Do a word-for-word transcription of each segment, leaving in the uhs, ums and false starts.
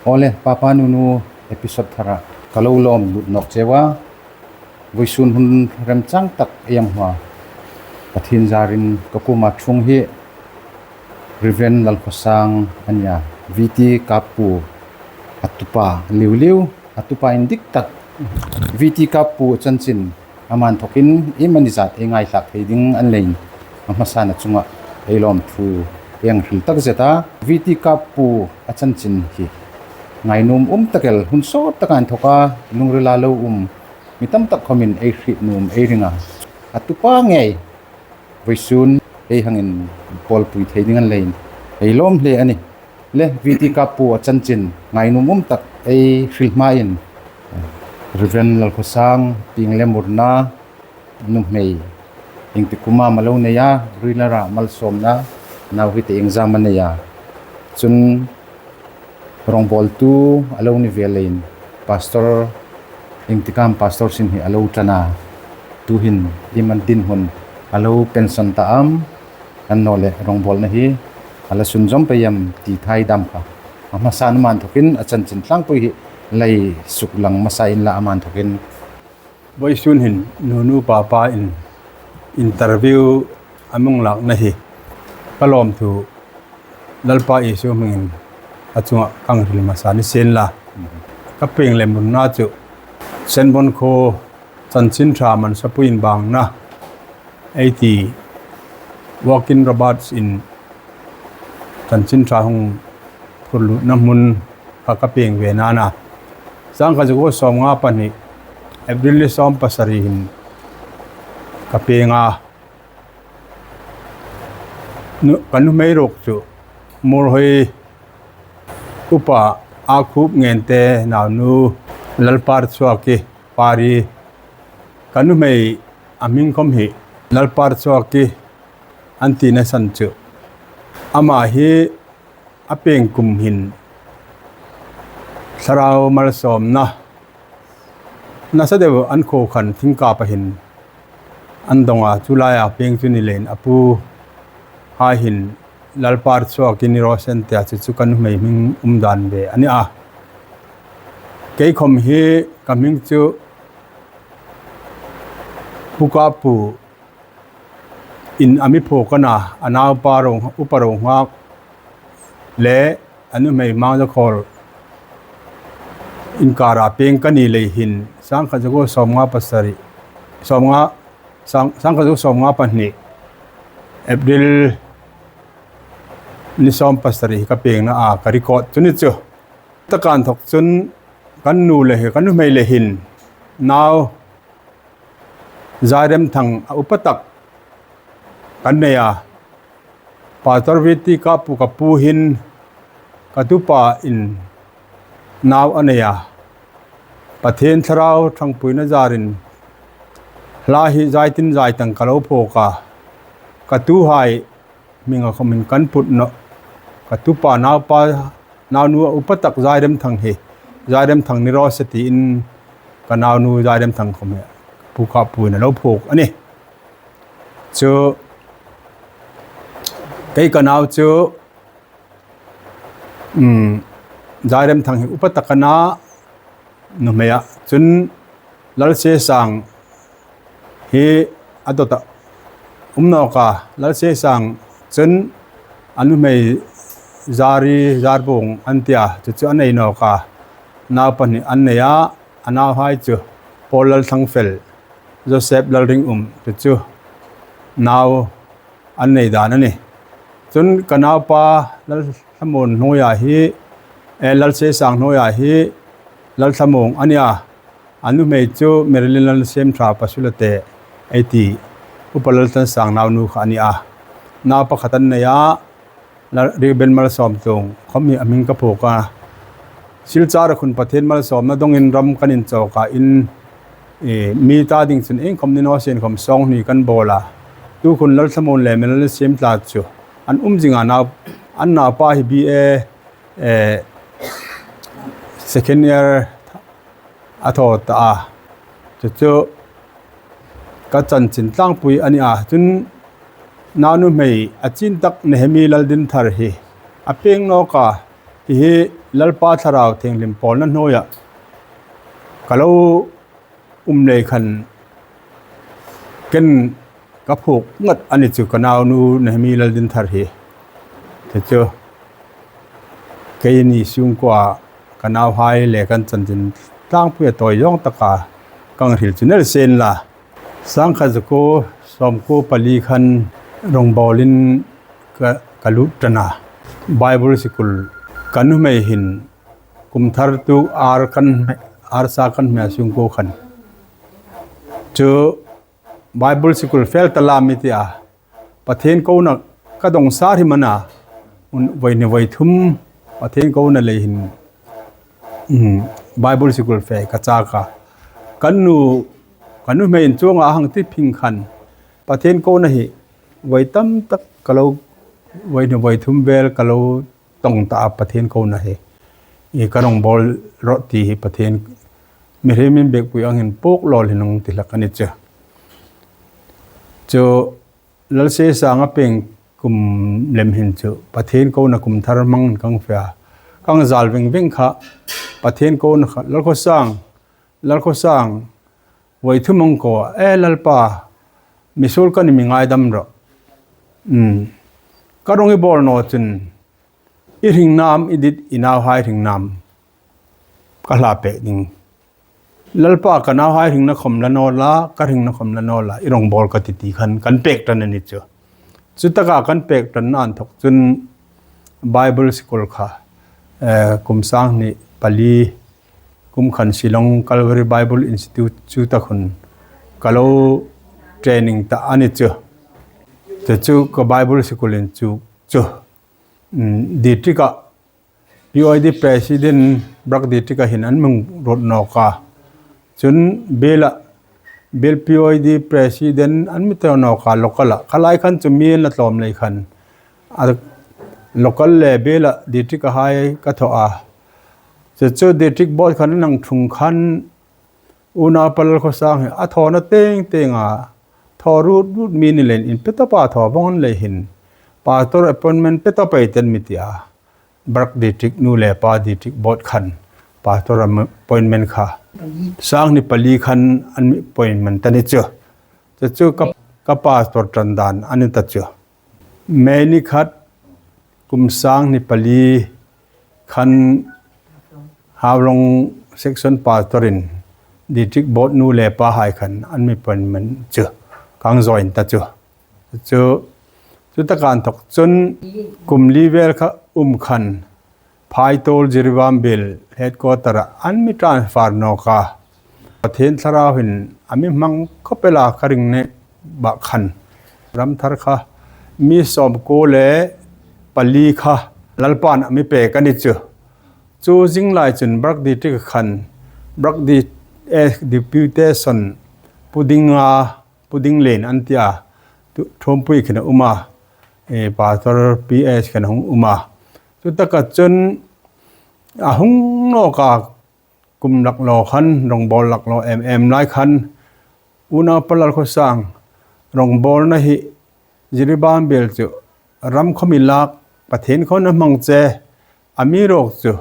Awle, Papa Nunu episode thara ka lo lawm lut nawk cheu a. Vawisun hun remchang tak ei hmang hma, Pathien zarin ka kuoma ṭhung hi Reverend Lalkhosang a nih a, V T Kappu a tupa liu liu, a tupa indik tak. V T Kappu chanchin ama inthokin iemani zat ei ngaithlak thei ding a ni leiin, a hmasan a chunga ei lawmthu ei hril tak zet a. V T Kappu a chanchin hi ngainuom um tak el, hun sawt taka inthoka lungrila lo um mi tam tak khomin ei hriet nuom ei ring a. A tupa ngei vawisun ei hang inpawlpui thei ding a ni leiin ei lawm hle a nih. Le, V T Kappu a chanchin ngainuom um tak ei hril hmain, Reverend Lalkhosang, pieng le murna, nuhmei iengtik kuoma am a lo nei a, ruilara malsawmna, nau hi te iengzam a nei a. Chun rawngbawltu a lo ni ve leiin, pastor, iengtik am pastor sin hi a lo ṭan a, tuhin ieman dinhmun a lo pension ta am, annawleh rawngbawlna hi a la sunzawm pei am ti thei dam kha. A hmasan ama inthokin a chanchin tlangpui hi la suklang hmasa inla ama inthokin. Vawisun hin Nunu Papa in interview a mi hung lakna hi ka lawmthu Lalpa Isu hmingin a chunga ka hang hril hmasa ni sien la. Ka pieng le murna chu Senbon khuo chanchin ṭha mansapuiin bangna ei ti, Walking Roberts in chanchin ṭha hung phurlutna hmun kha ka pieng ve nana. Sangkhat zakuo sawmnga pahni, April ni sawm pasari hin ka pieng a. Nu-, ka nuhmei ruok chu Murhoi Upa Akhup Ngente naunu Lalparchhuaki Pari. Ka nuhmei a hming khom hi Lalparchhuaki an tina san chu. Ama hi a pieng kum hin thlarau malsawmna nasa deu an khuo khan thingkapa hin an dawng a, chu laia pieng chu ni leiin a puhai hin Lalparchhuaki ni raw se an tia, chu chu ka nuhmei hming umdan ve a ni a. Kei khom hi ka hming chu Pu Kappu in a mi phuok a na, a naupa Ro-, Upa Ronghak le a nuhmei Hmangzakhawl inkara pieng ka ni lei hin, sangkhat zakuo sawmnga pasari, sawmnga, sang-, sangkhat zakuo sawmnga pahni, April ni sawm pasari ka piengna a ka record chu ni chu. Taka inthok chun ka nu le hi, ka nuhmei le hin nau Zairemthang a upa tak kan nei a. Pastor V T Kappu ka pu hin ka tupa in nau a nei a. Pathien Thlarau ṭhangpuina zarin hla hi zaitin zaitang ka lo phuok a. Ka tuhai hminga khomin kan put naw. Ka tupa naupa, naunu a upa tak Zairemthang hi, Zairemthang ni raw se tiin ka naunu Zairemthang khom hi Pu Kappu in a lo phuok a nih. Chu, kei ka nau chu, um, Zairemthang hi upa tak a na, nuhmei a. Chun Lalsesang hi a dawta um nawk a, Lalsesang chun a nuhmei Zari, Zarbung an tia, chu chu a nei nawk a. Nau pahni an nei a, a nauhai chu Paul Lalthangfel, Joseph Lalringum, chu chu nau an nei dan a nih. Chun ka naupa Lalthlamuong hnuoia hi, eh, Lalsesang hnuoia hi Lalthlamuong a nih a. A nuhmei chu Marilyn Lalsiemṭha Pasulate ei ti, Upa Lalthansang naunu kha a nih a. Nau pakhat an nei a, Lal-, Reuben Malsawmtlung khom hi a hming ka phuok a. Silchar khun Pathien malsawmna dawngin ram kan inchawk a, in, eh, mi ta ding chun iengkhom ni naw sien khom sawng hni kan bawl a. Tu khun Lalthlamuong le Marilyn Lalsiemṭha chu an um zing a, nau, an naupa hi B A, eh, second year a thaw ta a. Chu chu ka chanchin tlangpui a nih a. Chun nau nuhmei a chin tak Nehemi Laldinthar hi a pieng nawk a. Hi hi Lalpa Thlarau Thienghlim pawlna hnuoia ka lo um lei khan ken ka phuok ngat a ni chu ka naunu Nehemi Laldinthar hi. Chu chu keini sungkuoa ka nauhai le kan chanchin tlangpuia tawi zawng taka kan hril chu nel sien la. Sangkhat zakuo sawmkuo pali khan rongbawlin ka, ka lut ṭan a. Bible sikul ka nuhmei hin kum thar tu ar kan, ar sa kan hmeh sungkuo khan. Chu Bible sikul fel ta la mi ti a. Pathian kona ka dong sa ri mana. Un voi ni voi thum Pathian kona lei hin, um, Bible sikul fe ka chak a. Kan nu, ka nuhmei in chuonga hang ti phing khan Pathian kona hi voi tam tak ka lo, voi ni voi thum vel ka lo tong ta a Pathian kona hi. I ka rongbawl rawh ti hi Pathian mihrimin biekpui angin puok lawl hin hung ti hlak a ni chu. Chu Lalsesanga peng kum lem hin chu Pathian kona kum thar hmang kan fe a. Kan zal veng veng kha Pathian kona kha Lalkhosang, Lalkhosang, voi thum hung ko a, e Lalpa, misuol ka ni mi ngaidam rawh. Um, ka rong i bawl naw chun, i hringnam i dit i nauhai hringnam ka hla pek ding. Lalpa ka nauhai hringna khom la naw la, ka hringna khom la naw la, i rongbawl ka ti ti khan kan pek ṭan a ni chu. Chu taka kan pek ṭan a inthok chun Bible sikul kha, eh, kum sang hni pali kum khan Shillong Calvary Bible Institute chu tak hun ka lo training ta a ni chu. Chu chu ka Bible sikul in chu, chu, um, district-a P O I D president Brak district-a hin an mi ruot nawk a. Chun biela, biel P O I D president an mi thaw nawk a local-a. Kha lai khan chu mi an la tlawm lei khan. A local le biela district-a hai ka thaw a. Chu chu district board khan an hang ṭhung khan unaupa Lalkhosang hi a thawna teng tenga thaw rut rut mi ni leiin pe tawpa thaw vawng lei hin pastor appointment pe tawp ei ti an mi ti a. Brak district nu le pa district board khan pastor appointment kha sang hni pali khan an mi appointment ta ni chu. Chu chu ka, ka pastor ṭan dan a ni ta chu. May ni khat kum sang hni pali khan Haflong section pastor-in district board nu le pa hai khan an mi appointment chu kan join ta chu. Chu, chu taka inthok chun kum li vel kha um khan Phaitol Jiribam Biel headquarter-a an mi transfer nawk a. Pathien Thlarau hin a mi hmang khawp el a ka ring ne ba khan. Ram thar kha mi sawmkuo le pali kha Lalpan a mi pek a ni chu. Chu zing lai chun Brak district khan Brak di, eh, deputation Pu Dinga, Pu Dinglen an ti a. Tu, Thuompui khin a um a. Eh, Pastor P S khin a hung um a. Chu taka chun a hung nawk a kum laklaw khan, rawngbawl laklaw em em lai khan, unaupa Lalkhosang rawngbawlna hi Jiribam Biel chu ram khawm i lak, Pathien khan a hmang che, amiruokchu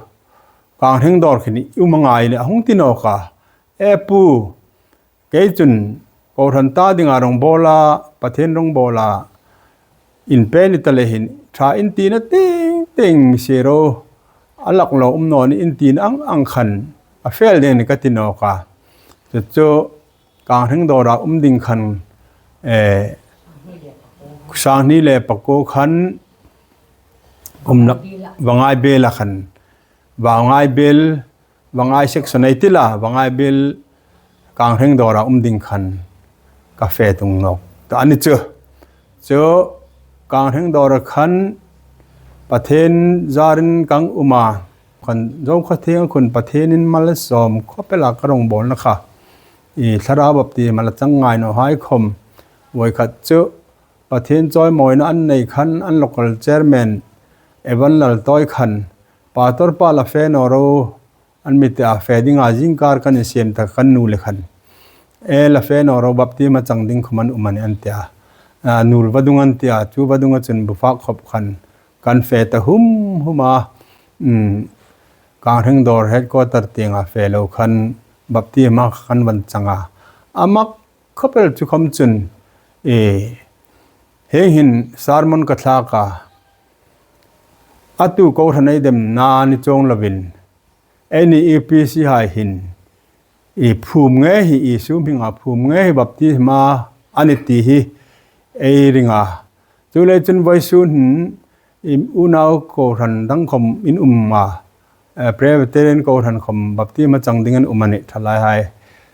Kang Hrengdawr khin i um a ngai le a hung ti nawk a. E pu, kei chun kohran ta dinga rawngbawl a, Pathien rawngbawl a, inpe ni ta le hin, ṭha in tina teng teng mi si ro, a laklaw um naw ni in tina ang ang khan, a fel ding ni ka ti nawk a. Chu chu Kang Hrengdawra um ding khan, eh, sang hni le pakuo khan, kum lak, Vangai Biela khan, Vangai Biel, Vangai section ei ti la, Vangai Biel Kang Hrengdawra um ding khan ka fe tung nawk ta a ni chu. Chu Kang Hrengdawra khan Pathien zarin kan um a, khan zo kha thieng khun Pathienin mal sawm khawp el a ka rawngbawlna kha. I Thlarau baptisma la chang ngai naw hai khawm, voi khat chu Pathien chawimawina an nei khan an local chairman Evan Laltawi khan, Pastor pa la fe naw ro, an mi ti a, fe dinga zingkar kan insiem ta kan nu le khan. E la fe naw ro, baptisma chang ding khawm an um a ni an ti a. A, nul vadung an ti a, chu vadunga chun bu fak khawp khan kan fe ta hum hum a. Um, Kanghrengdawr headquarter tienga fe lo khan baptisma kan van chang a. A mak khawp el chu khom chun, e, hieng hin sermon ka thlak a, a tu kohran ei demna ni chuong lovin, eini E P C hai hin, i phum nge hi, Isu hminga phum nge hi baptisma a nih ti hi ei ring a. Chuleiin chun vawisun hin, i unau kohran dang khom in um a, eh, Presbyterian kohran khom baptisma chang dingin um a nih, thalaihai.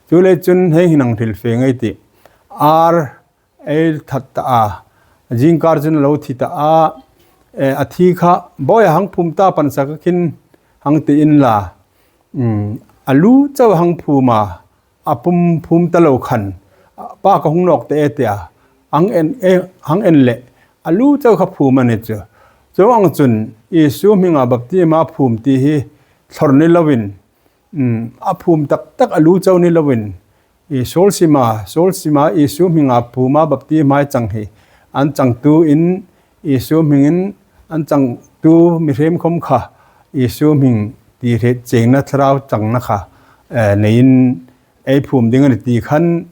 Chuleiin chun hieng hin hang hril fe ngei ei tih. Ar ei that ta a, zingkar chun a lo thi ta a, eh, a thi kha, "Bawi, a hang phum ta, pansa ka khin hang ti inla, um, a lu chau hang phum a, a pum phum ta lo khan, pa ka hung nawk ta e," ti a, hang en, eh, hang en leh, a lu chau kha phum a ni chu. Chuong ang chun, Isu hminga baptisma phum ti hi thlawr ni lovin, um, a phum tak tak a lu chau ni lovin, i suol sima, suol sima Isu hminga phuma baptisma chang hi, an changtu in, Isu hmingin an changtu mihriem khom kha, Isu hming ti hriet chiengna thlarau changna kha, eh, neiin ei phum ding a nih ti khan,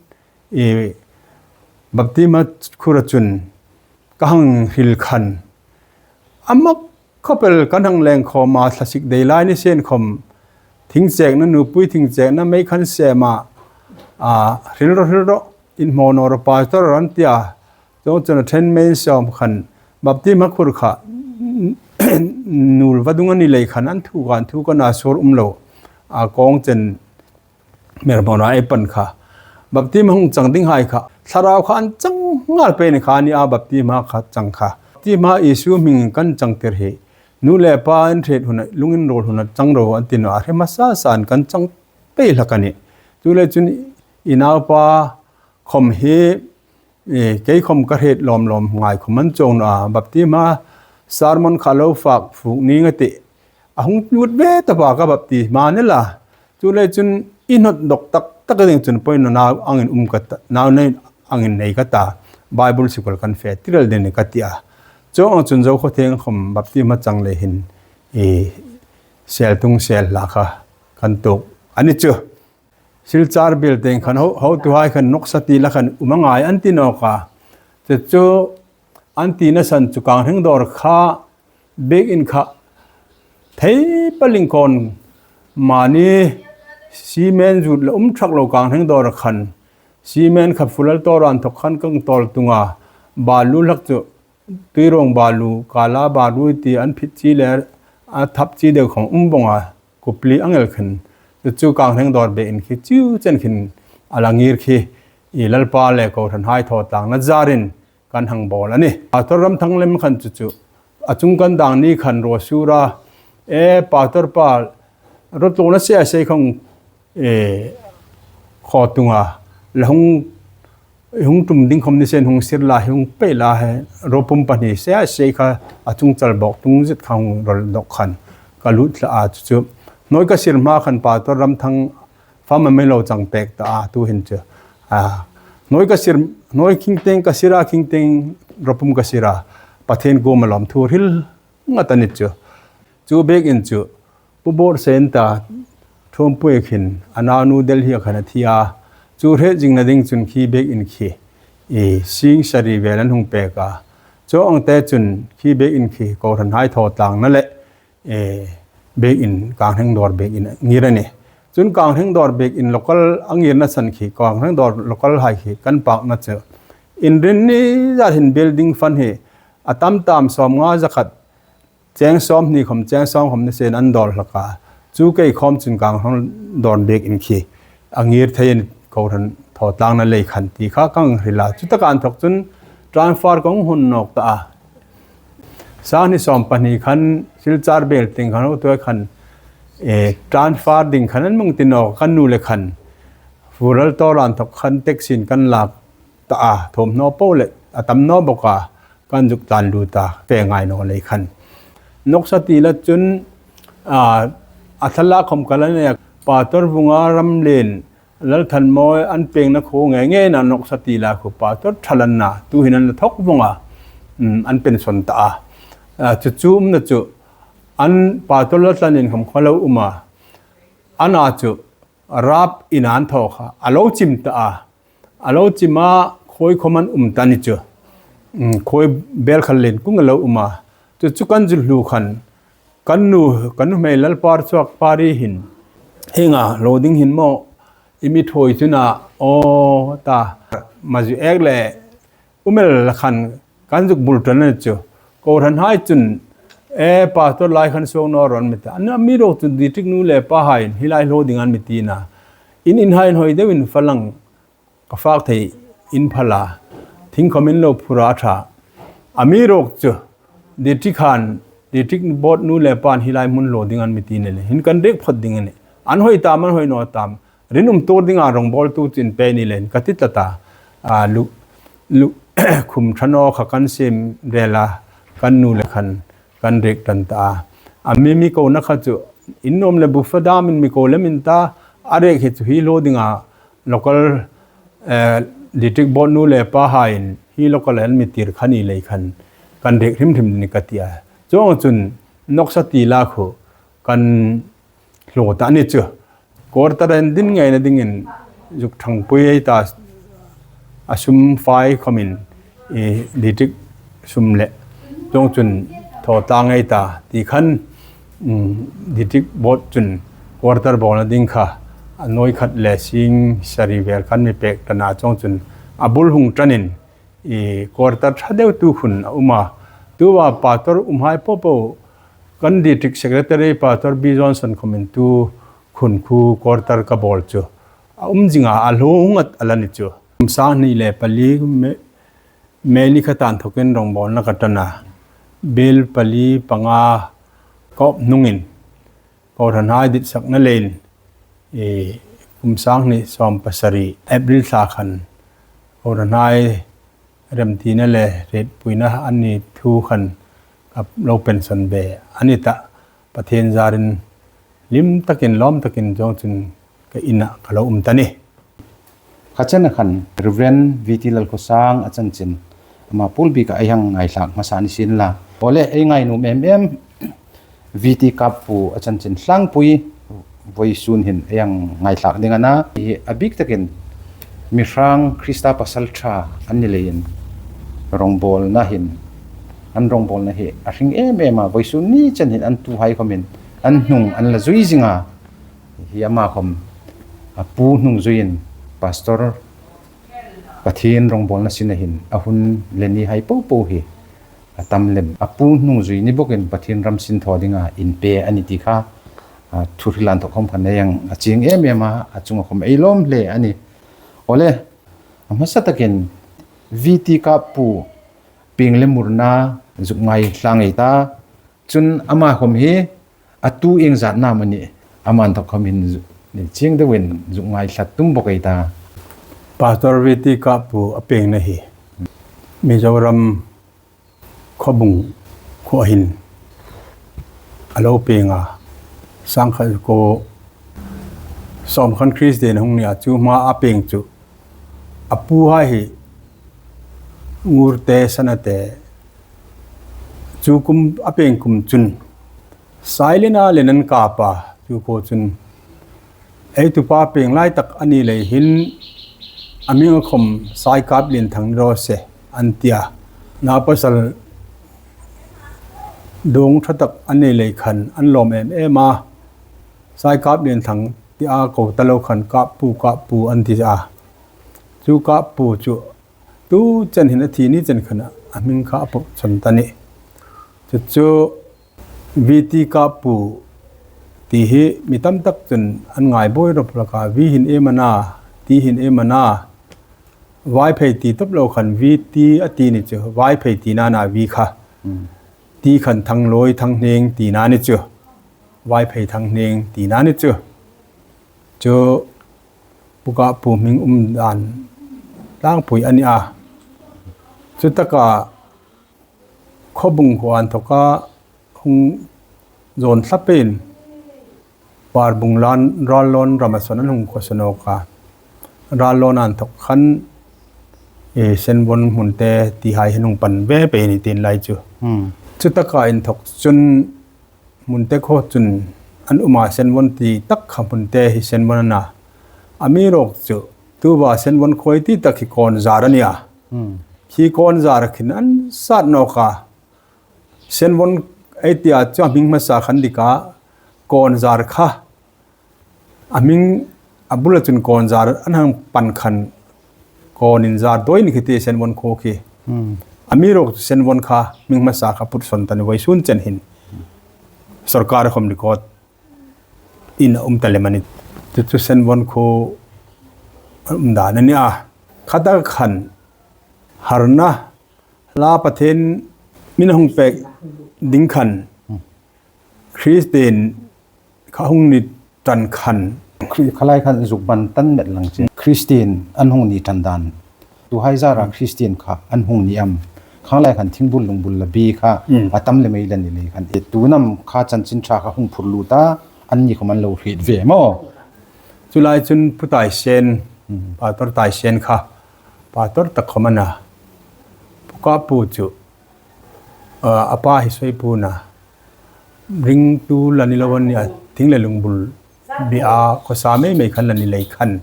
i baptisma khura chun ka hang hril khan, a mak khawp el kan hang leng khawm a, thlasik dei lai ni sien khom, thingchekna, nupui thingchekna mei khan sem a, a, "Hril rawh, hril rawh, inhmaw naw rawh, pastor," an ti a. Chuong chun a ṭhen mei sawm khan, baptisma khur kha, nul vadung a ni lei khan, an thu kan thu kan a sur um lo, a kawng chen hmer hmawna ei pan kha, baptisma hung chang ding hai kha, thlarau kha an chang nghal pei ni kha a ni a, baptisma kha chang kha. Baptisma Isu hming kan chang tir hi, nu le pa inhriet huna, lunginruol huna chang ro an ti naw a, hre hmasa san kan chang pei hlak a nih. Chuleiin chun i naupa khom hi, e, kei khom ka hriet lawm lawm ngai khom an chuong naw a, baptisma sermon kha lo fak fuk ning a tih. A hung lut ve ta va ka baptisma ni la. Chuleiin chun i hnawt dawk tak tak ding chun, "Pawi, nau angin um ka ta, nau nei angin nei ka ta, Bible sikul kan fe tir el ding a nih," ka ti a. Chuong ang chun zo khaw theng khom baptisma chang lei hin, i, sel tung sel hla kha kan tuok a ni chu. Silchar bel tieng khan ho, hotuhai khan noksa ti la khan um a ngai an ti nawk a. Chu chu an tina san chu Kanghrengdawr kha, biekin kha thei paling kawn mani cement zut la um thak lo Kanghrengdawr khan, cement kha Pu Laltawran thawk khan kan tawl tung a, balu hlak chu Tuirawng balu, kala balu ti an phit chi le a thap chi deu khom um vong a, kupli ang el khin. Chu chu Kanghrengdawr biekin khi chiu chen khin a la ngir khi, i, Lalpa le kohranhai thaw tlangna zarin kan hang bawl a nih. Pastor Ramthang lem khan chu chu a chung kan dang ni khan ruo sur a, "E, Pastor pa, ruo tlungna se a sei khong, e, khaw tunga la hung, hung tum ding khom ni sien hung sir la, hung pei la, he ruo pum pahni se a sei kha a chung chal bawk tung zet kha hung rawl dawk khan ka lut hlak a," chu chu. Hnuoi ka sir hma khan Pastor Ramthang fam a mi lo chang pek ta a, tu hin chu. A, hnuoi ka sir, hnuoi khing tieng ka sir a, khing tieng ruo pum ka sir a, Pathien kuoma lawmthu hril ngat a ni chu. Chu biekin chu Pu Bawrhsen ta, Thuompui khin, a naunu Delhi-a khan a thi a. Chu hre zingna ding chun khi biekin khi, e, sing sari vel an hung pek a. Chuong ang te chun khi biekin khi kohranhai thaw tlangna le, e, biekin, Kanghrengdawr biekin a ngir a nih. Chun Kanghrengdawr biekin local a ngirna san khi, Kanghrengdawr local hai khi kan pakna chu, inrinni zat hin building fund hi a tam tam sawmnga zakhat, cheng sawmhni khom, cheng sawm khom ni sien an dawr hlak a. Chu kei khom chun Kanghrengdawr biekin khi a ngir thei a nih, kohran thaw tlangna lei khan ti kha kan hril a. Chu taka inthawk chun transfer kan hung nawk ta a. Sanghni sawm pahni khan Silchar bel tieng khan hotuhai khan, e, transfer ding khan an mi hung ti nawk, kan nu le khan Pu Laltawran thawk khan taxi-in kan lak ta a, thawm naw po le a tam naw bawk a, kan zuk tlan lut a, fe ngai naw lei khan. Noksa ti la chun, a, a thlalak khom ka la nei a, Pastor Vunga Ramlien, Lalthanmawi an pengna khuo ngei ngei na noksa ti la khuo Pastor ṭha la ni a, tu hin an la thawk vong a, um, an pension ta a. A, chu chu umna chu, an pastor la tlanin kham kha lo um a. Ana chu rap in an thaw kha. A lo chim ta a. A lo chim a, khawi khawm an um ta ni chu. Mm, khawi bel khan len kung a lo um a. Chu chu kan zu hlu khan, kan nu, kan nuhmei Lalpar Chuak Pari hin, hienga lo ding hin maw, i mi thawi chu na, aw, ta, ma zu ek le, um el la khan, kan zuk bul tan a ni chu. Kohranhai chun, e, pastor lai khan suok naw rawh an mi ta. Amiruokchu district nu le pahaiin hi lai hlo ding an mi ti a. In, in hai in hoi deuin fak lang, ka fak thei in phal a. Thing khawm in lo phur a ṭha. Amiruokchu, district khan, district board nu le pain hi lai hmun hlo ding an mi ti a ni le. Hin kan riek phawt ding a nih. An hoi tam, an hoi naw tam. Rinum tuor dinga rongbawltu chu in pe ni leiin ka ti tlat a. A, lu, lu, khum ṭha naw kha kan siem rel a, kan nu le khan kan riek ṭan ta a. A mi, mi kona kha chu in nuom le bu fa damin mi ko lem in ta, a riek hi chu hi hlo dinga local, eh, district board nu le pahaiin hi local an mi tir kha ni lei khan kan riek hrim hrim ni ka ti a. Chuongchun noksa ti la khu kan hlo ta ni chu. Quarter an din ngaina dingin zuk ṭhangpui ei ta, a sum fai khawmin, i, district sum le chuongchun thaw ta ngei ta ti khan, mm, district board chun quarter bawlna ding kha a nuoi khat le sing sari vel khan mi pek ṭan a, chuongchun a bul hung ṭanin i quarter ṭha deu tu khun a um a. Tuta pastor umhai popo kan district secretary Pastor B Johnson khawmin tu khun khu quarter ka bawl chu a um zing a, a hlu ngat a la ni chu. Kum sang hni le pali May, May ni khat inthokin rongbawlna ka ṭan a. Biel pali panga kawp hnungin kohranhai ditsakna leiin, e, kum sang hni sawm pasari April thla khan kohranhai remtina le hrietpuina a ni thu khan ka lo pension ve a ni ta. Pathien zarin hlim takin lawm takin chuongchun ka ina ka lo um ta ni. Kha chena khan Reverend V T Lalkhosang a chanchin ama pulbika ei hang ngaithlak hmasa ni sien la. Awle, ei ngainuom em em V T Kappu a chanchin tlangpui vawisun hin ei hang ngaithlak ding a na. Hi a bik takin mihrang Krista pasalṭha an ni leiin rongbawlna hin, an rongbawlna hi a hring em em a, vawisun ni chen hin an tuhai khawmin an hnung an la zui zing a. Hi ama khawm, a pu hnung zuiin pastor Pathien rongbawlna sina hin a hun le nihai popo hi a tam lem. A pu hnung zui ni bawkin Pathien ram sin thaw dinga inpe a ni ti kha, a, thu hril inthok khawm khan ei hang a chieng em em a, a chunga khawm ei lawm hle a nih. Awle, a hmasa takin V T Kappu pieng le murna zuk ngaithla ngei ta. Chun ama khawm hi a tu ieng zat am a ni, ama inthok khawm hin zu-, ni chieng deuin zuk ngaithla tum bawk ei ta. Pastor V T Kappu a piengna hi Mizoram Khawbung khuoa hin a lo pieng a, sangkhat ko sawm khan Kristien hung ni a, chu hma a pieng chu a puhai hi Ngurte, Sanate, chu kum a pieng kum chun Sailena le nan kap a, chu ko chun ei tupa pieng lai tak a ni lei hin a hming khawm Saikap Lienthang ni raw se an ti a. Na pasal dawng ṭha tak a ni lei khan an lawm em em a. Saikap Lienthang tia ko ta lo khan Kappu, Kappu an ti a. Chu Kappu chu tu chen hin a thi ni chen khan a hming kha a pawm chun ta ni. Chu chu V T Kappu ti hi mi tam tak chun an ngai buoi rawp hlak a, V hin iem a na, T hin iem a na, Vaiphei ti tawp lo khan V T a ti ni chu, Vaiphei tina a na V kha. Hmm. T khan Thangloi, Thanghneng tina ni chu. Vaiphei Thanghneng tina ni chu. Chu Pu Kappu hming um dan tlangpui a ni a. Chu taka Khawbung khuoa inthoka hung zawn tla peiin Parbung lan Rallon rama sawn an hung khawsa nawk a. Rallon inthok khan, e, Senvon hmun te tihai hin hung pan ve pei ni tin lai chu. Hmm. Chu taka inthok chun Hmunte khaw chun an um a, Senvon ti tak kha hmunte hi Senvon a na. Amiruokchu tuta Senvon khaw ti tak hi Kawn zar a nih a. Hi Kawn zar khin an sat nawk a. Senvon ei ti a chu a hming hmasa khan dik a, Kawn zar kha. A hming a bula chun Kawn zar an hang pan khan Kawn inzar dawi ni khi ti Senvon khaw khi. Amiruokchu Senvon kha hming hmasa kha put son ta ni vawisun chen hin. Sawrkar khawm record in a um ta lem a nih. Chu chu Senvon khaw um dan a nih a. Khata khan harna la Pathien min hung pek ding khan Kristien kha hung ni tan khan. Khri-, khalai khan zuk ban tan met lang che. Kristien an hung ni tan dan. Tuhai zara Kristien kha an hung ni am. Khanglai khan thingbul lungbul la bi kha a tam lem ei la ni lei khan. E tunam kha chanchin ṭha kha hung phur lut a, an ni khawm an lo hriet ve maw. Chu lai chun Pu Taisen, Pastor Taisen kha, Pastor tak khawm a na. Pu Kap Pu chu, a, a pa hi Soipuna. Ringtu la ni lo an ni a, thing le lungbul bia khawsa mei mei khan la ni lei khan.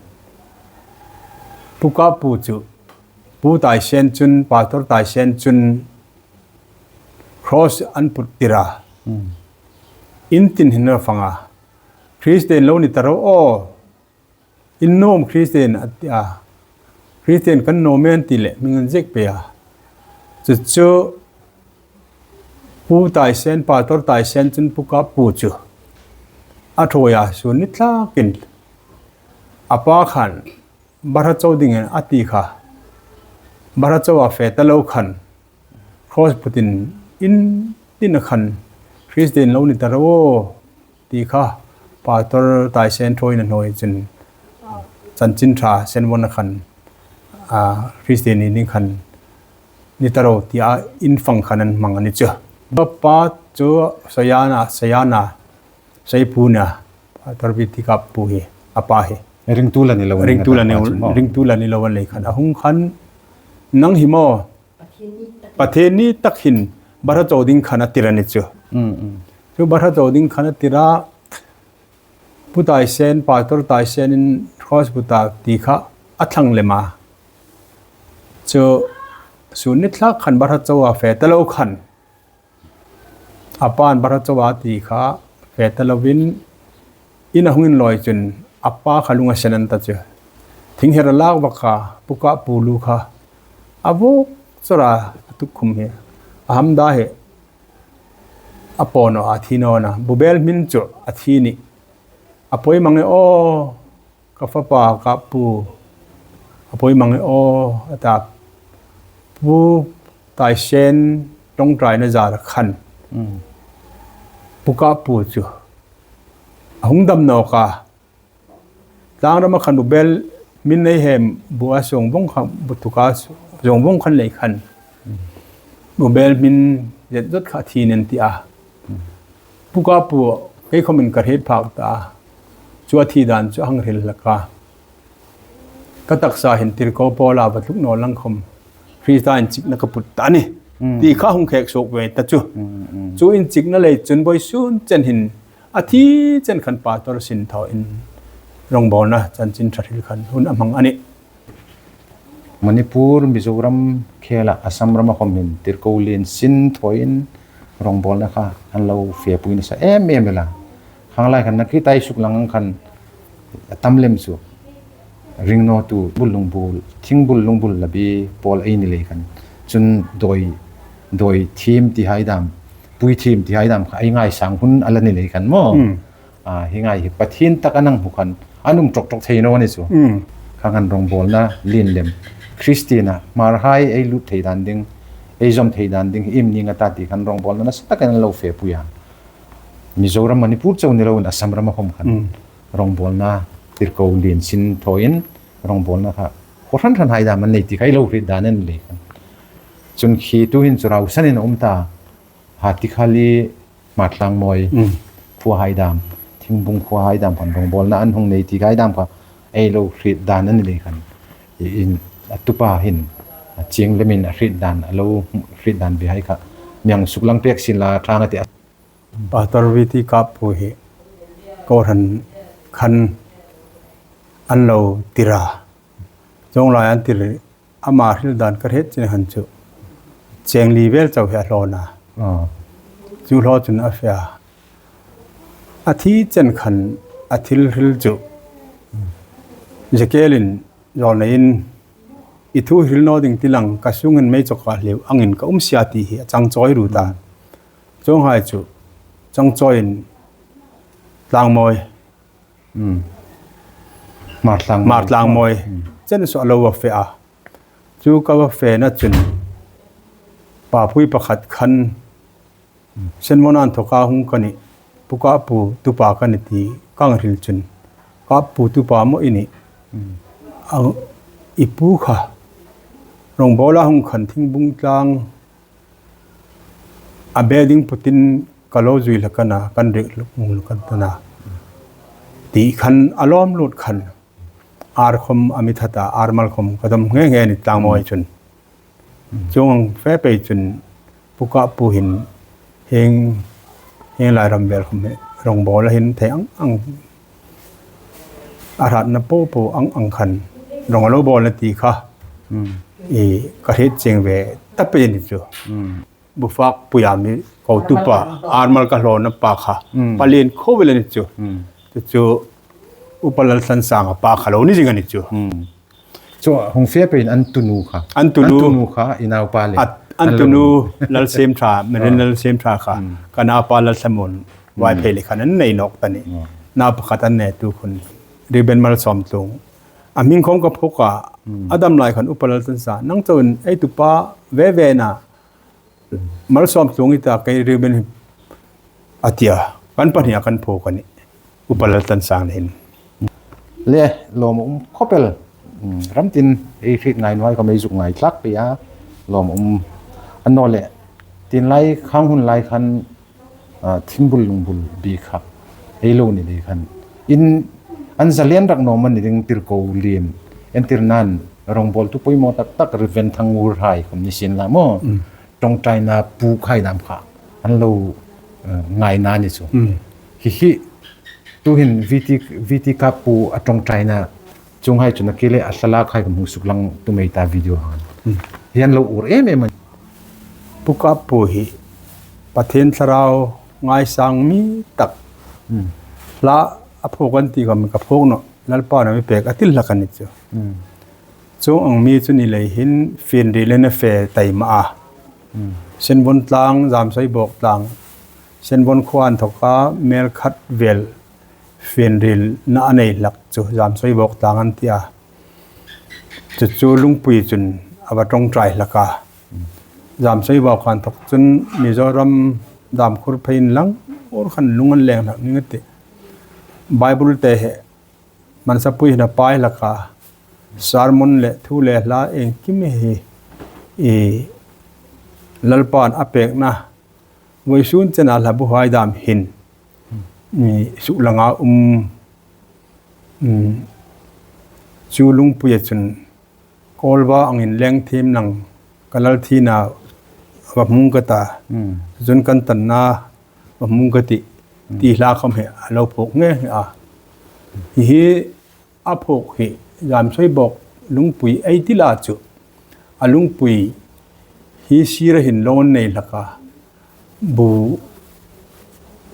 Pu Kap Pu chu, Pu Taisen chun, Pastor Taisen chun, cross an put tir a. In tin hin a fang a. Kristien lo ni ta ro aw. In nuom Kristien a ti a. Kristien kan nuom an ti le, hming an ziek pei a. Chu chu Pu Taisen, Pastor Taisen chun Pu Kap Pu chu a ṭhuoi a, sun ni tlakin. A pa khan, bara cho ding a ti kha. Bara cho a fe ta lo khan. Cross putin in tin a khan. Kristien lo ni ta ro aw. Ti kha, Pastor Taisen ṭhuoina hnuoi chun, chanchin ṭha Senvon a khan, a, Kristien ni ding khan, ni ta ro tia in fang khan an hmang a ni chu. Pa chu Soiana, Soiana, Soipuna, Pastor Pi Ti Kap Pu hi, a pa hi. Ringtu la ni lo, ringtu la ni lo an lei khan. A hung khan, nang hi maw, Pathien ni tak hin bara cho ding khan a tir a ni chu. Chu bara cho ding khan a tir a, Pu Taisen, Pastor Taisen in cross put a ti kha a thlang lem a. Chu sun ni tlak khan bara cho a fe ta lo khan. A pan bara cho a ti kha fe ta lovin in a hung inlawi chun a pa kha lung a sen an ta chu. Thing her a lak vak kha, Pu Kap Pu lu kha. A vuk chawra a tuk khum hi. A hamda hi. A paw naw a thi naw a na. Bubel hmin chu a thi ni. A pawi mang e aw. Ka fapa Kap Pu. A pawi mang e aw. A ta. Pu Taisen ṭawngṭaina zar khan. Pu Kap Pu chu. A hung dam nawk a. Tlangrama khan bubel hmin nei hem bu a sung vong khan bu tuka sung vong khan lei khan. Bubel hmin zet zot kha thi nen ti a. Pu Kap Pu kei khawmin ka hriet phak ta. Chu a thi dan chu a hang hril hlak a. Ka taksa hin tirko pawla va tluk naw lang khawm. Krista inchikna ka put ta ni. Ti kha hung khek suok ve ta chu. Chu inchikna lei chun vawisun chen hin A thi chen khan Pastor sin thaw in rongbawlna chanchin ṭha hril khan hun a hmang a nih. Manipur, Mizoram khela Assam rama khawm hin tirko lien sin thaw in rongbawlna kha an lo fepui nasa em em el a. Khanglai khan na khi tai suk lang ang khan a tam lem chu. Ringnawtu bul lungbul, thingbul lungbul labi pawl ei ni lei khan. Chun dawi, dawi thiem ti hai dam, pui thiem ti hai dam kha ei ngaisang hun a la ni lei khan maw. Hmm. A, hi ngai hi Pathien tak a nang hmu khan, an um ṭawk ṭawk thei naw ni chu. Hmm. Kha khan rongbawlna lien lem. Kristien a, Hmarhai ei lut thei dan ding, ei zawm thei dan ding, hi im ning a ta ti khan rongbawlna nasa takin an lo fepui a. Mizoram, Manipur chau ni loin Assam rama khawm khan. Hmm. Rongbawlna tirko lien sin thaw in rongbawlna kha khaw hran hran hai dam an nei ti kha ei lo hriet dan a ni lei khan. Chun khi tuhin chu rausan in a um ta, Hatikhali, Hmartlangmawi, mm, khua hai dam, Thingbung khua hai dam khan rongbawlna an hung nei ti hai dam kha ei lo hriet dan a ni lei khan. I in a tupa hin a chieng lemin a hriet dan, a lo hriet dan bi hai kha mi hang suklang pek sin la ṭhang a ti a. Pastor V T Kap pu hi kohran khan an lo tir a. Chuong lai an tir, ama hril dan ka hriet chin khan chu cheng li vel chau hi a hlawn a. Aw. Chu hlaw chun a fe a. A thi chen khan a thil hril chu Ezekiel-in zawlneiin, "I thu hril naw ding ti lang, ka sungin mei chawka hleu angin ka um si a," ti hi a chang chawi ru ta. Chuonghai chu chang chawiin Tlangmawi, Hmm. Hmar Tlangmawi. Hmar Tlangmawi. Hmm. Chen saw a lo va fe a. Chu ka va fena chun papui pakhat khan, "Senvon inthoka hung ka nih, Pu Kap pu tupa ka nih," ti ka hril chun, "Kap pu tupa maw i nih? Hmm. A, i pu kha Rongbawla hung khan Thingbung tlang a be ding putin ka lo zui hlak a na, kan riek hlak a na," ti khan a lawm lut khan, ar khom a mi that a, ar mal khom ka dawm nghe nghe ni Tlangmawi chun. Chuong fe pei chun Pu Kap pu hin hieng, hieng lai ram vel khom hi Rongbawla hin thei ang ang, a hratna po po ang ang khan rawng a lo bawlna ti kha, hmm, i ka hriet chieng ve ta pei ni chu. Hmm. Bu fak puia mi ko tupa, ar mal ka hlawna pa kha, hmm, palien khawvel a ni chu. Hmm. Chu chu Upa Lalthansanga pa kha lo ni zing a ni chu. Hmm. Chu hung fe peiin an tunu kha. An tunu. An tunu kha, i naupa le. At, an tunu lo. Lalsiemṭha, Meren, ah, Lalsiemṭha kha. Hmm. Ka naupa Lalthlamuon, hmm, Vaiphei le khan an nei nawk ta ni. Hmm. Nau pakhat an nei tu khun. Reuben Malsawmtluong. A hming khom ka phuok a. Hmm. A dam lai khan Upa Lalthansanga, "Nang chauin ei tupa ve ve na. Malsawmtluong i ta, kei Reuben hi," a ti a. Kan pahnia kan phuok a nih. Upa Lalthansanga hin. Le, lawm a um khawp el. Hmm, ram tin ei hriet ngai nuoi khom ei zuk ngai tlak pei a. Lawm a um. Annawleh, tin lai khang hun lai khan, a, thingbul lungbul bik kha ei lo ni lei khan, in an zalen rak naw am a ni ding, tirko lien, entirnan rongbawltu poimaw tak tak Reuben Thangur hai khom ni sien la maw. Mm. Ṭawngṭaina puk hai dam kha an lo, eh, ngaina ni chu. Mm. Hi hi, tuhin V T, V T Kap pu a ṭawngṭaina chuong hai chun a kile a thlalak hai kan hung suklang tum ei ta video han. Hmm. Hian lo ur em em a. Pu Kap pu hi Pathien Thlarau ngaisang mi tak. Hmm. Hla a phuok an ti kha, ka phuok nawh, Lalpan a mi pek a ti hlak a ni chu. Hmm. Chuong ang mi chu ni lei hin Fienriel-in a fe taima a. Hmm. Senvon tlang, Zamsawibawk tlang, Senvon khuo inthoka mel khat vel Fienriel-na a nei hlak chu Zamsawibawk tlang an ti a. Chu chu Lungpui chun a va ṭawngṭai hlak a. Zamsawibawk inthok chun Mizoram Damkhur phei inlang ur khan lung an leng hlak ning a tih. Bible te hi Mansapui hin a pai hlak a. Sermon le thu le hla iengkim hi, i, Lalpan a pekna vawisun chena hlabu hai dam hin, i, suklanga um, um, chu Lungpuia chun Kawlva angin leng thiem lang ka lal thina va hmung ka ta. Hmm. Chun kan tanna va hmung ka tih. Hmm. Ti hla khom hi a lo phuok nghe nghe a. Hi hi a phuok hi Zamsawibawk Lungpui ei ti la chu. A Lungpui hi sira hin lo an nei hlak a. Bu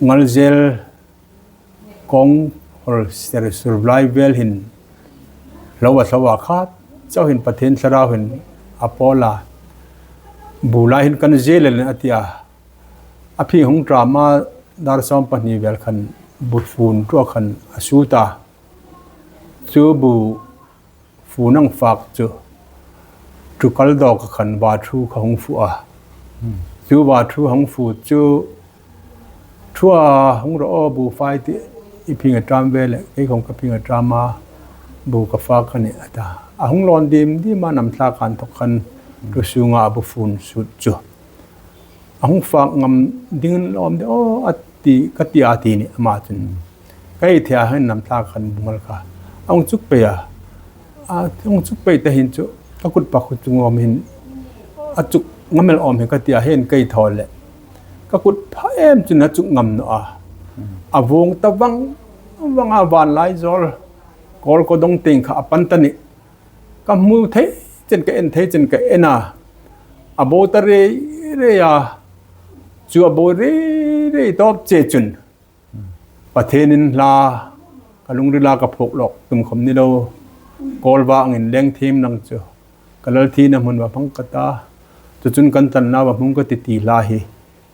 ngal zel kawng hol ser sur lai vel hin lo a, lo a kha chau hin Pathien Thlarau hin a pawl a. Bu lai hin kan zel el a ti a. A phi hung ṭam a, dar sawm pahni vel khan bu fun ṭuok khan a sut a. Chu bu fun ang fak chu ṭukal dawka khan vaṭhu kha hung fu a. Hmm. Chu vaṭhu hung fu chu ṭhu a, hung rawh aw bu fai ti, i phing a ṭam ve le, kei khom ka phing a ṭam a, bu ka fak a nih a ta. A hung lawn dim dim a, Namthlak inthok khan, hmm, ṭhu sunga bu fun sut chu. A hung fak ngam ding lawm de aw a ti, ka ti a ti ni ama chun. Ka hei thei a, hin Namthlak khan bu ngal kha. A hung chuk pei a. A hung chuk pei ta hin chu ka kut pak khu chu ngam hin a chuk ngam el awm hi ka ti a, hin kei thaw le. Ka kut pha em chun a chuk ngam naw a. A vung ta vang vang a, van lai zawl. Kawl kaw dong tieng kha a pan ta ni. Ka hmu thei chen ka en thei chen ka en a. A bo ta rei rei a. Chu a bo rei rei tawp che chun Pathienin hla ka lungrila ka phuok lawk tum khom ni lo. Kawl va angin leng thiem nang chu ka lal thina hmun va hmang ka ta. Chu chun kan tan na va hmung ka ti ti hla hi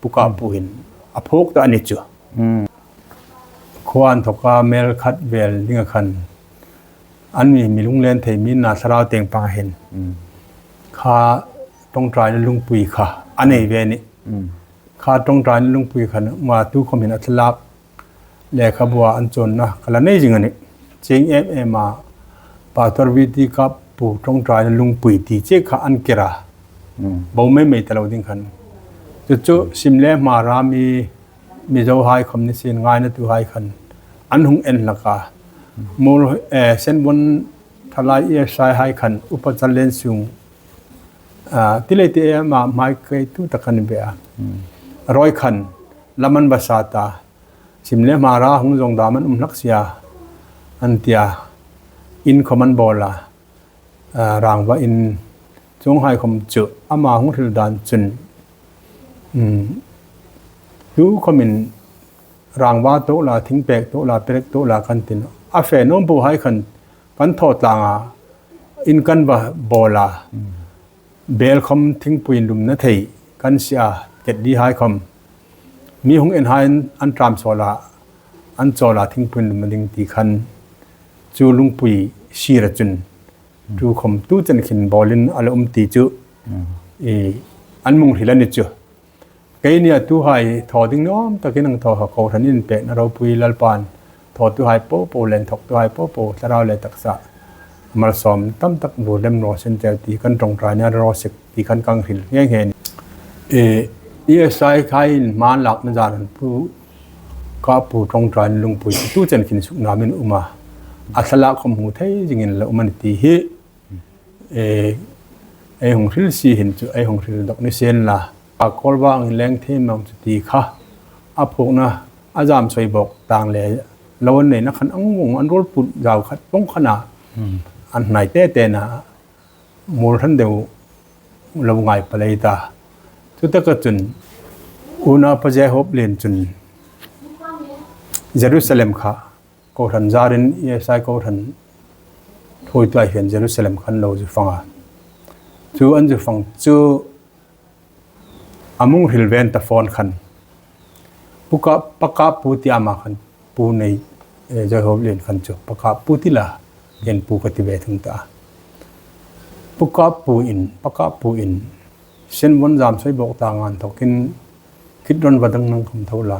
Pu Kap Pu hin a phuok ta a ni chu. Khuo inthoka mel khat vel dinga khan an mi, mi lunglen thei mi na thlarau tieng pang hin kha ṭawngṭaina lungpui kha a nei ve ni. Kha ṭawngṭaina lungpui khan ma tu khom hin a thlalak lekhabua an chawnna ka la nei zing a nih. Chieng em em a Pastor V T Kap Pu ṭawngṭaina lungpui ti che kha an kir a. Bo mei mei ta lo ding khan. Chu chu sim le hma ra mi, Mizohai khom ni sien ngainatuhai khan an hung en hlak a. Mul, eh, Senvon Thalai E S I hai khan Upa Challen Sung, ah, ti lei ti em a hmai kei tu ta khan be a. Roi khan lam an va sa ta. Sim le hma ra hung zawng dam an um hlak sia an tia. In khom an bawl a. Ah, rangva in chuonghai khom chu ama hung hril dan chun, um, tu khomin rangva tawk la, thingpek tawk la, perek tawk la kan ti naw. A fe nuom po hai khan kan thaw tlang a, in kan va bawl a. Bel khom thingpuiin lumna thei kan sie a, ket di hai khom. Mi hung en hai an, an ṭam sawl a, an chawl a thingpuiin lumna ding ti khan chu lungpui sira chun tu khom tu chen khin bawlin a la um ti chu, i, an mung hril a ni chu. Keini a tuhai thaw ding nuom takin ang thaw kha kohranin pekna ropui Lalpan thawtuhai po po le inthawktuhai po po thlarau le taksa malsawm tam tak bur lem raw sien cheu ti kan ṭawngṭaina raw sek ti khan kan hril nghe nghe ni. E, E S I khai in hma an lakna zar an Pu Kap Pu ṭawngṭaina lungpui tu chen khin sukna min um a. A thlalak khom hmu thei zingin la um a ni ti hi. E, ei hung hril si hin chu ei hung hril dawk ni sien la. A Kawl va angin leng thiem nang chu ti kha. A phuokna a zam sawi bawk tang le lo an neina khan ang vawng an ruol put zau khat vawng khan a. An hnai te te na mul hran deu lo ngai palei ta. Chu taka chun Unapaje Hoplien chun Jerusalem kha kohran zarin E S I kohran thuoituhai hian Jerusalem khan lo zu fang a. Chu an zu fang chu a mung hril ven ta phone khan. Pu Kap, Pa Kap Pu ti ama khan, Pu nei, eh, Jehov len khan chu, Pa Kap Pu ti la, ken Pu ka ti ve thung ta. Pu Kap Pu in, Pa Kap Pu in, Senvon zam sawi bawk ta ngan thokin, Kidron va dang nang khom tho la.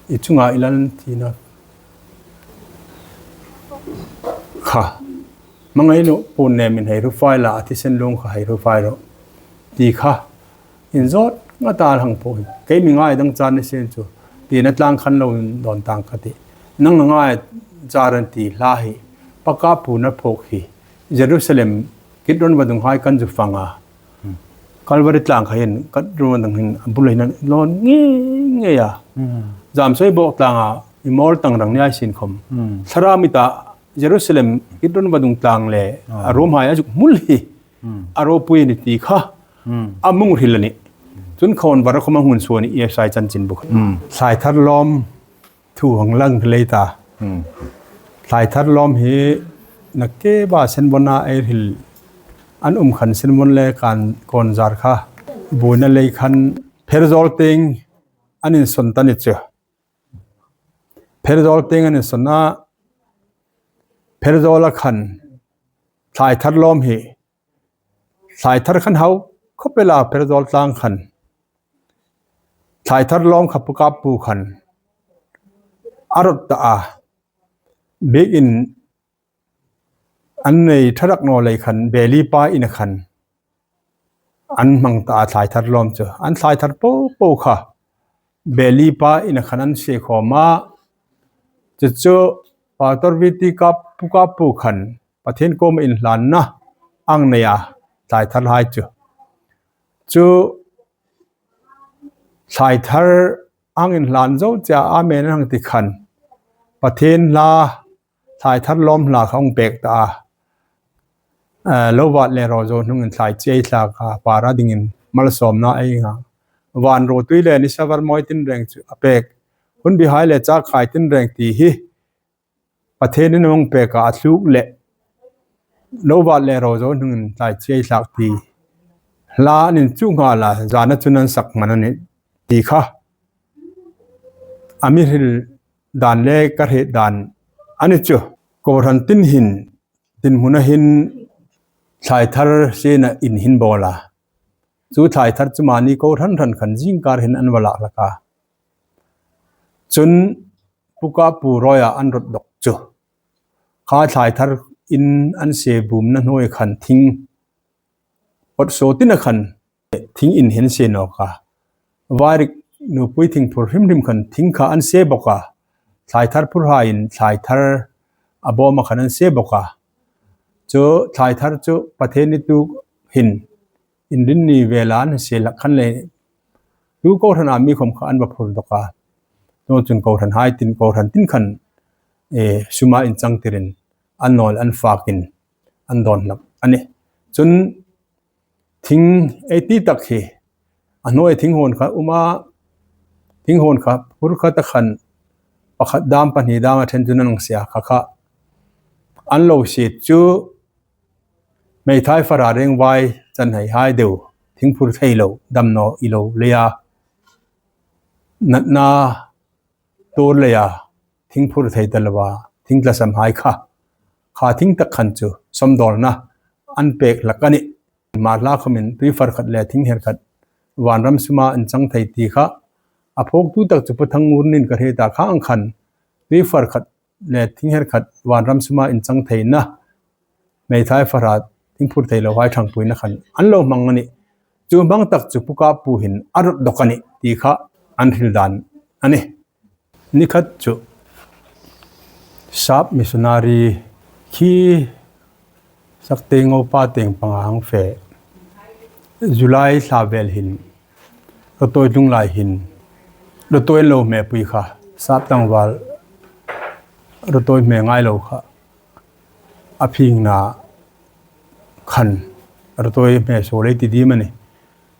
I chunga i lal tina kha. Hmangai lo, Pu nem in hei ru fai la, a thisen lung kha hei ru fai ro. Ti kha. Inzawt nga ta hang po hi. Keimi ngai dang char ni sien chu. Tina tlang khan lo dawn tang ka ti. Nang ngai char an ti hla hi. Pa Kap Pu na phawk hi. Jerusalem, Kidron vadung hai kan zu fang a. Kalvari tlang kha hin, Kidron vadung hin, a bul hin an lawn ngei ngei a. Zam sawi bawk tlang a, i mawl tang rang ni ai sin khom. Thlarau mi ta, Jerusalem, Kidron vadung tlang le, a rum hai a zuk hmul hi. A ropui ni ti kha. A mung hril a ni. Chun khawn var khom a hun suo ni E S I chanchin bu kha. Thlai thar lawm thu hang lang lei ta. Thlai thar lawm hi na ke ba Senvona ei hril an um khan Senvon le kan kawn zar kha. Buina lei khan Pherzawl tieng an insawn ta ni chu. Pherzawl tieng an insawn a. Pherzawl a khan thlai thar lawm hi. Thlai thar khan hau khawp el a Pherzawl tlang khan. Thlai thar lawm kha Pa Kap Pu khan. A rawt ta a. Biekin an nei tharak naw lei khan, Beli pa ina khan. An hmang ta a thlai thar lawm chu. An thlai thar po po kha. Beli pa ina khan an sie khawm a. Chu chu Pastor V T Kap, Pu Kap Pu khan. Pathien kuoma inhlanna ang nei a thlai thar hai chu. Chu Thlaithar ang inhlan zo che a, amen an hang ti khan, Pathien hla, thlaithar lawm hla kha hung pek ta a. Eh, lo vat le ro zo hnungin thlai chiai thlak a, para dingin malsawmna ei nga. Van ro tui le nisa var mawi tinreng chu a pek. Hun bihai le chak khai tinreng ti hi Pathienin a hung pek a, a thluk le lo vat le ro zo hnungin thlai chiai thlak ti hla an inchuk nghal a, zana chun an sak man a nih ti kha a mi hril dan le ka hriet dan a ni chu. Kohran tin hin, tin hmuna hin thlaithar siena in hin bawl a. Chu thlaithar chu mani ko hran hran khan zingkar hin an va lak hlak a. Chun Pu Kap Pu Roya an rawt dawk chu, kha thlaithar in an sie bumna hnuoi khan thing, pot so tina khan thing in hin sie nawk a. Vairik nupui thing phur hrim hrim khan thing kha an sie bawk a. Thlaithar phur hain thlaithar a bawma khan an sie bawk a. Chu thlaithar chu Pathien ni tu hin Inrinni vela an sie hlak khan le, tu kohran a mi khom kha an va phur dawk a. Chu chun kohran hai tin, kohran tin khan, eh, suma inchang tirin an nawl an fakin an dawn hlak a nih. Chun thing ei ti tak hi, a hnuoi thing hawn kha um a, thing hawn kha phur kha ta khan pakhat dam pahni dam a ṭhen chun an hang sie a, kha kha an lo sie chu meithai fara rengvai chan hai hai deu, thing phur thei lo, damnaw i lo leia, natna tur leia, thing phur thei ta loa, thing tlasam hai kha, kha thing tak khan chu sawmdawlna an pek hlak a nih. Hma hla khomin tuifar khat le thing her khat vanram suma inchang thei ti kha a phawktu tak chu Pu Thangngur niin ka hriet a, kha ang khan tuifar khat le thing her khat vanram suma inchang theina, meithai fara thing phur thei lo hai ṭhangpuina khan an lo hmang a nih. Chu hmang tak chu Pu Kap Pu hin a rawt dawk a nih ti kha an hril dan a nih. Ni khat chu sap missionary khi Sakteng Ngopa teng panga hang fe. July thla vel hin, Rawtawi tlung lai hin, Rawtawi lo hmepui kha, sap tlangval Rawtawi hme ngai lo kha a phingna khan Rawtawi hme so lei ti ding a nih.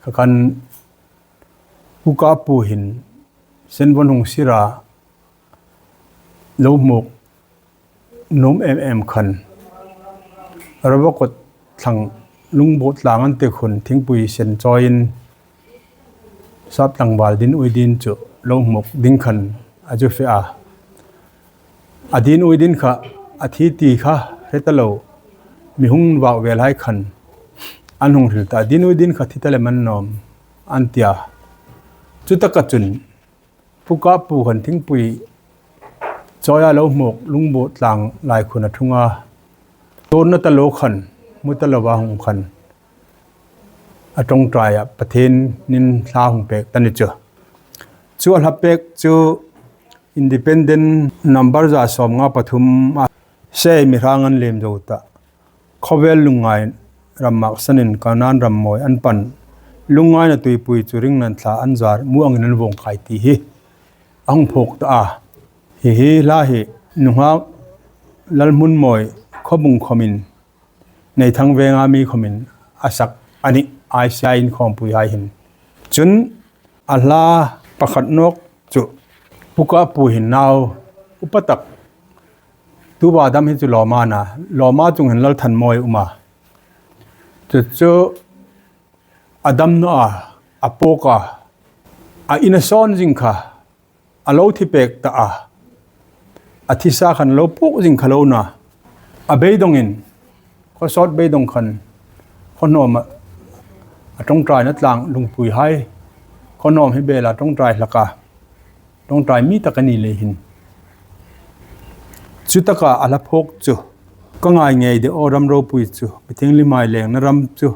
Kha khan Pu Kap Pu hin senvon hung sira lo hmuk nuom em em khan, Rawbakot thlang Lungbuot tlang an tek hun thingpui sen chawiin sap tlangval din ui din chu lo hmuk ding khan a chu fe a. A din ui din kha a thi ti kha hre ta lo, mi hung vak vel hai khan an hung hril ta, a din ui din kha thi ta lem an nawm an ti a. Chu taka chun Pu Kap Pu khan thingpui chawia lo hmuk Lungbuot tlang lai khun a thung a, tawrna ta lo khan, hmu ta lo a hung khan a ṭawngṭaia Pathienin thla hung pek ta ni chu. Chu a hla pek chu Independent number za sawmnga pathum a, sei mi hrang an lem zo ta. Khawvel Lungngai ram maksanin Kanan ram mawi an pan. Lungngaina tuipui chu ringna thla an zar, mu angin an vawng khai ti hi a hung phawk ta a. Hi hi hla hi nunghak Lalhmunmawi Khawbung khomin, Neithang venga mi khomin a sak a nih, I C I inkhawmpui hai hin. Chun a hla pakhat nawk chu Pu Kap Pu hin nau upa tak, tuva dam hi chu lawma na, lawma chung hin Lalthanmawi a um a. Chu chu a dam naw a, a pawk a, a ina sawn zing kha a lo thi pek ta a. A thi sa khan lo pawk zing kha lo na. A beidongin, khaw sawt beidong khan, khaw hnawm a, a ṭawngṭaina tlang lungpui hai, khaw hnawm hi bela ṭawngṭai hlak a, ṭawngṭai mi tak a ni lei hin. Chu taka a hla phawk chu, ka ngai ngei de aw ram ropui chu, mi thienghlim hai lengna ram chu,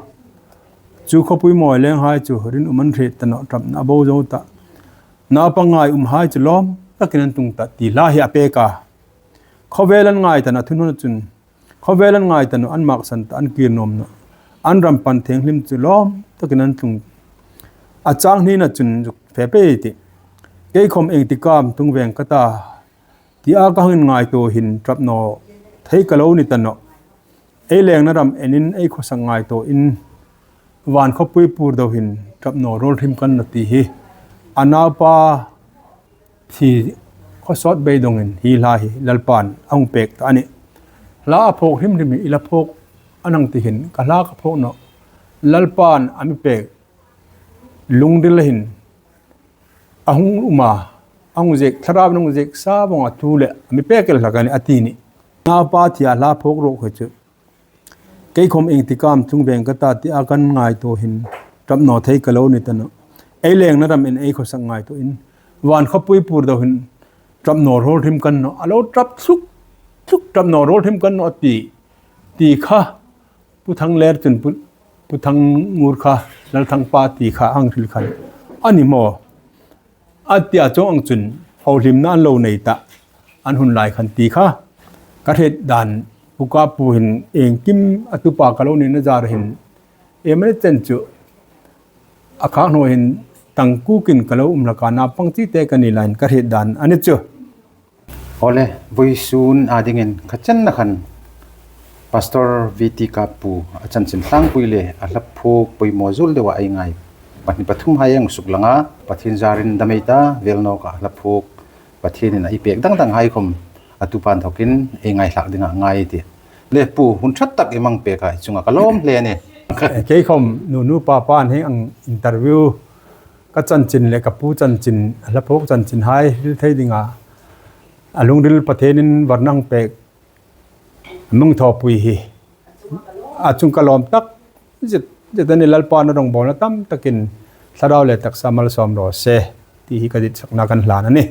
chu khawpui mawi leng hai chu, rinum an hriet ta nawh, ṭapna a bo zo ta. Naupang ngai um hai chu lawm takin an tlung ta ti hla hi a pek a. Khawvel an ngai ta naw thu hnuona chun, khawvel an ngai ta naw, an maksan ta, an kir nuom naw. An ram pan thienghlim chu lawm takin an tlung. A chang hnina chun zuk pe pe ti. Kei khom ieng ti kam tung veng ka ta, tia ka hang ngaituo hin ṭap naw thei ka lo ni ta nawh. Ei lengna ram enin ei khawsak ngaituoin, van khawpui pur deu hin ṭap naw ruol hrim kan naw ti hi a naupa thi khawsawt beidongin hi hla hi Lalpan a hung pek ta a nih. Hla a phawk hrim hrim hi i la phawk a nang ti hin ka hla ka phawk nawh. Lalpan a mi pek lungril hin a hung um a, a hung ziek, thlarau a hung ziek sa vong a tu le a mi pek el hlak a nih a ti a nih. Naupa thi a hla phawk ruok hi chu. Kei khom ieng ti kam tung veng ka ta tia kan ngaituo hin ṭap naw thei ka lo ni ta nawh. Ei lengna ram enin ei khawsak ngaituoin, van khawpui pur deu hin ṭap naw ruol hrim kan naw. A lo ṭap thluk thluk ṭap naw ruol hrim kan naw ti, ti kha Pu Thangler chun Pu, Pu Thangngur kha Lalthangpa ti kha a hang hril khan a ni maw? A tia chuong ang chun hohlimna an lo nei ta, an hun lai khan ti kha ka hriet dan. Pu Kapu hin iengkim a tupa ka lo nina zar hin, iem a ni chen chu a khak hnuoi hin tangkukin ka lo um hlak a, naupang chite ka ni laiin ka hriet dan a ni chu. Awle, vawisun a dingin kha chenna khan Pastor V T Kapu a chanchin tlangpui le a hla phawk poimaw zuol deua ei ngai pahni pathum hai ei suklang a, Pathien zarin dam ei ta, vel nawka hla phawk Pathienin a ei pek dang dang hai khom a tupa inthokin ei ngaithlak dinga ngai ei tih. Le Pu, hun ṭha tak i hmang pek a, i chunga ka lawm hle a nih. Kei khom nunu papain hieng ang interview ka chanchin le ka pu chanchin, a hla phawk chanchin hai hril thei dinga a lungril Pathienin varna a hung pek a mi thawpui hi a chunga ka lawm tak zet zet a nih. Lalpan a rawngbawlna tam takin thlarau le taksa malsawm raw se ti hi ka ditsakna kan hlan a nih.